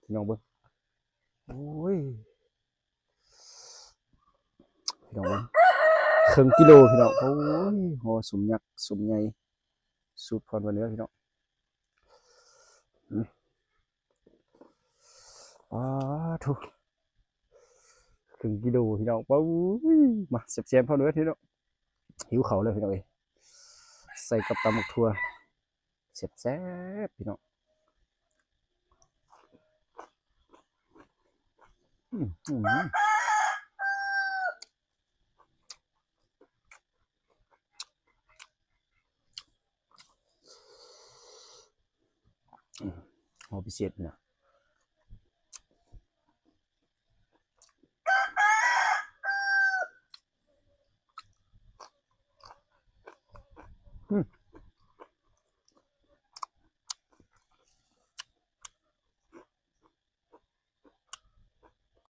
ພີ່ນ້ອງເບິ່ງ ໂອ້ຍ ພີ່ນ້ອງເບິ່ງ ເຄິ່ງກິໂລພີ່ນ້ອງ ໂອ້ຍ ຫໍ່ສົມຍັກສົມໃຫຍ່ ສູດພອນວາເໜືອພີ່ນ້ອງ ອືມ ປາໂທ້ ເຄິ່ງກິໂລພີ່ນ້ອງ ປາ ໂອ້ຍ ມາແຊບໆ ພອນເດີພີ່ນ້ອງ ຫິວເຂົ້າເລີຍພີ່ນ້ອງເອີຍ ໃສ່ກັບຕຳບັກຖົ່ວ ແຊບໆ ພີ່ນ້ອງ ອືມ ອືມ ຫໍ່ພິເສດນະ